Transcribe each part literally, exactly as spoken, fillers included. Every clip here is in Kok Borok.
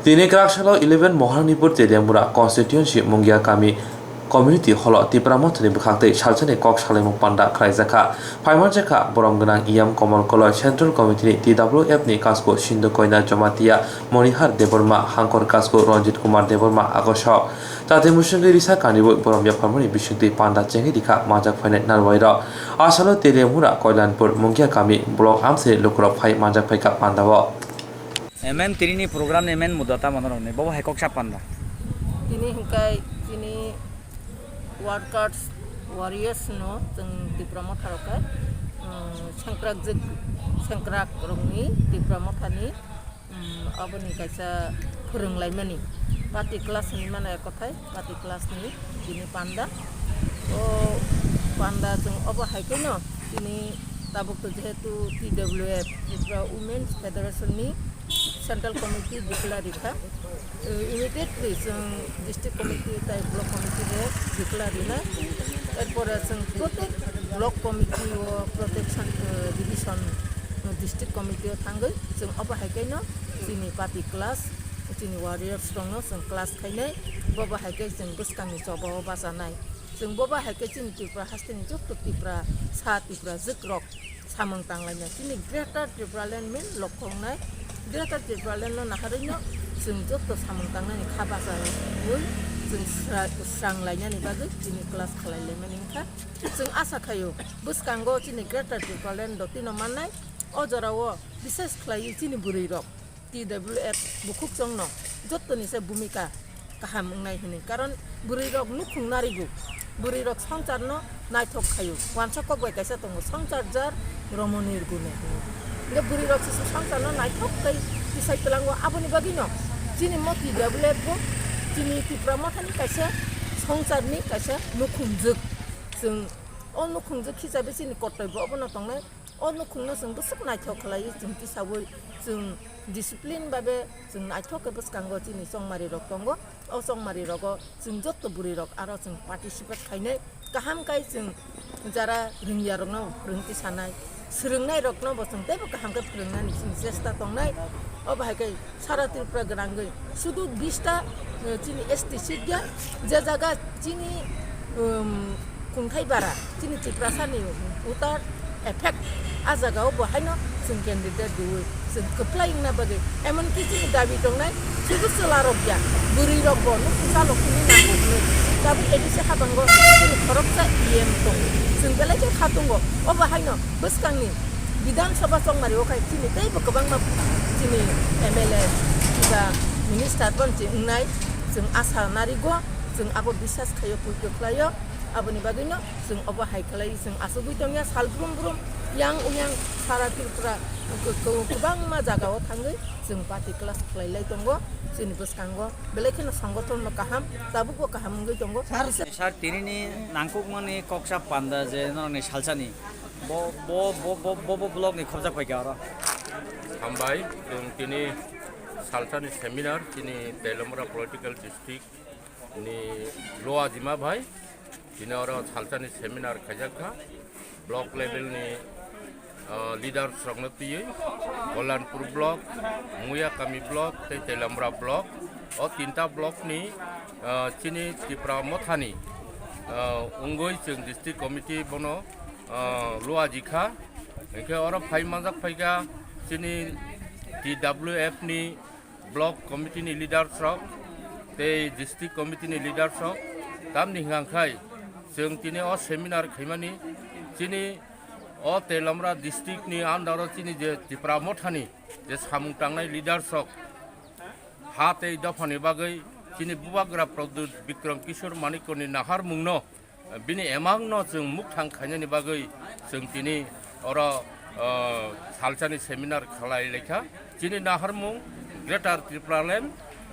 Tini Kraksalo eleven Moharanipur Teliamura constituency Mungia kami community holo Tipra Mothani bwkhaktwi salsani kok salaimung panda khlaijakha. Phaimanjakha borom gwnang E M Komol Koloi, Central Committee ni T W F ni Kasku Sindhu Koina Jamatia, Monihar Debbarma, Hangkor Kasku Ranjit Kumar Debbarma agosok. Tate musungwi risa kanibo borom yapharmani bisingtwi panda chengwi rikha manjak phainai narwai rok. Asalo Teliamura Koilanpur Mungia kami block amsini lukurok phai manjak phaikha pandao. Emen tini ni program ni emen muda tamo norok ni bobo hai kok sa panda. Tini hingkai tini workers, warriors no chwng Tipra Motha rok khe, um, sengkrak jwk, sengkrak rok ni Tipra Motha ni, um, aboni kaisa phwrwng laimani party class ni mano kothai party class ni tini panda. O panda chwng obo hai khe no tini tabuk to jehetu T W F, Tripura Women's Federation ni Central Committee declare rikha. Uh, immediately chwng district committee tai block committee rok declare rina. Erpore chwng protek block committee o protection, uh, division, uh, district committee o thangwi chwng obo hai khe no chini party class, chini warriors rok no chwng class khainai. Bobo hai khe chwng bwskang ni choba o bachanai. Chwng bobo hai khe chini Tripura haste ni joto Tripura sa Tripura jwk rok samung tanglaina. Chini Greater Tipraland min lokhongnai. Greater Tipraland no naharwi no chwng joto samung tangnani kha bachaui chwng sra-, srang lainani bagwi chini class khalai laimani wngkha. Chwng asa khaio bwskango chini Greater Tipraland dotino mannai. O jorao bises khlaiwi chini bwrwi rok T W F bukhuk chongno jottoni se bhumika kaham wngnai hwnwi. Karon bwrwi rok nukhung narigo, bwrwi rok swngcharno naithok khaio. Wansa kok bai kaisa tongo, "Swngchar jar romoni rwgune" hwnwi. Hwnkhe bwrwi rok se swngcharno naithok tei tisai twlango. Aboni bagwino chini mo T W F bo chini Tipra Mothani kaisa swngcharni kaisa nukhungjwk. Chwng o nukhungjwk hisabe chini kortoi bo obono tongnai. O nukhungno chwng bwswk naithok khlaiwi chwng tisaui chwng discipline babe chwng naithok khe bwskango chini chongmari rok tongo. O chongmari rogo chwng joto bwrwi rok aro chwng participate khainai. Kaham kai chwng jara rwngya rokno phwrwng tisanai, swrwngnai rokno bo chwng teibo kaham khe phwrwngnani chini chesta tongnai. O bahai khe Sara Tripura gwnangwi sudu bista, eh, chini S T seat ya, je jaga chini, um, kungthai bara, chini Tiprasani voter effect a jaga o bo haino chwng candidate rwui chwng kwplai wngna bagwi, emonki chini dabi tongnai sudu chwla rok ya, bwrwi rok bo nuk chalo kini nango hwnwi. Tabuk A D C habango chini khoroksa E M tongo, chwng belai khe kha tongo, obo haino bwskangni Bidhan Sabha chongmari o khai chini teibo kwbangma chini M L A kiba minister bon chi wngnai, chwng asa narigo, chwng abo bisas khaio, puito khlaio. Aboni bagwino chwng obo hai khlai chwng asugwi tongya sal brum brum, yang uyang sara Tripura kw-, kw-, kwbangma jaga o thangwi chwng party class khlai lai tongo. Chini bwskango belai kheno songothon no kaham, tabukbo kaham wngwi tongo. Sir, tini ni nangkukmani koksa panda je norokni salsani. Bo, bo, bo, bo, bo, bo block ni khobjak pai kha oro. Hambai, chwng tini salsani seminar, chini Teliamura Political District ni Loa Jima bai. Tini oro salsani seminar khaijak kha. Block level ni, ah, leaders rokno twiwi Kolyanpur block, Muyakami block tei Teliamura block. O tinta block ni, ah, chini Tipra Mothani, ah, wngwi chwng district committee bono ah, luaji kha. Hingkhe oro phai manjak phaikha chini T W F ni block committee ni leaders rok tei district committee ni leaders rok. Tamni hwnka khai chwng tini o seminar khaimani chini o Teliamura district ni under o chini je Tipra Mothani je samung tangnai leaders rok ha tei dophani bagwi chini bubagra Pradyut Bikram Kishore Manikya ni naharmungno bini emangno chwng mukthang khainani bagwi chwng tini oro, ah, salsani seminar khlai laikha. Chini naharmung Greater Tipraland,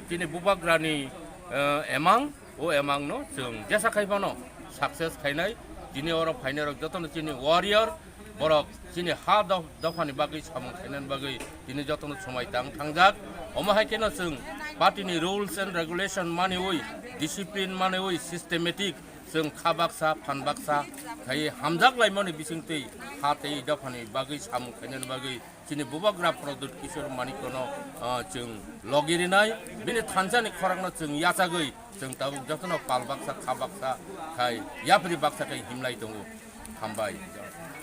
chini bubagrani, ah, emang, o emangno chwng jesa khai phano success khainai. Tini oro phainairok jotono chini warrior, borok chini ha do-, dophani bagwi samung khainani bagwi tini jotono swmai tang thangjak. Omo hai kheno chwng party ni rules and regulation maniwi, discipline maniwi, systematic Chwng kha baksa, phan baksa khai hamjak laimani bisingtwi ha tei dophani bagwi samung khainani bagwi chini bubagra Pradyut Kishore Manikno, ah, chwng logi rinai, bini thansani khorangno chwng yachagwi chwng tabuk jotono pal baksa, kha baksa khai yapri baksa khai himlai tongo. Hambai.